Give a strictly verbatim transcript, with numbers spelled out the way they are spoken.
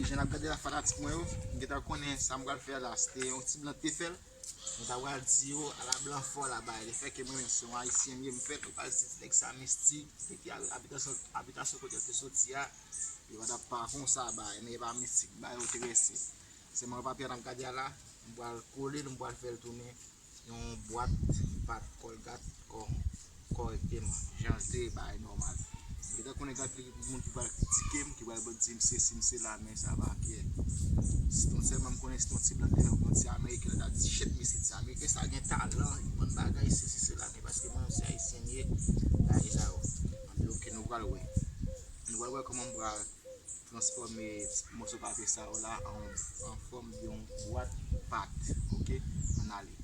Jan n ap gade la, fanatik mwen yo, m gentan konnen sa m pral fè la, se te yon ti blan te fè l. Mwen ta pral di yo ala blan fò la bay. Lefètke mwen menm se yon ayisyen m ye, m fè l, yo pral di nèg sa mistik, depi abitasyon kote l te soti a, yo pa t ap pa konsa bay, men e pa mistik bay yo te rese. Sèlman papye a n ap gade a la, m pral kole l, m pral fè l tounen yon bwat pat Colgate kò kòrèkteman, jan l te ye bay nòmal. M gentan konnen gen anpil moun ki pral kritike m, ki pral di m sesi, m sela, men sa pa klè. Sinon sèlman m konnen sinon ti blan te fè yon ti ameriken, lè ta di shit, mesye ti ameriken sa gen talan, li konn bagay, sesi, sela, men paske mwen se ayisyen m ye, bagay sa yo. Anben, oke, nou pral wè. Nou pral wè kòman m pral transfòme mòso papye sa yo la an, an fòm yon bwat pat, oke? Ann ale.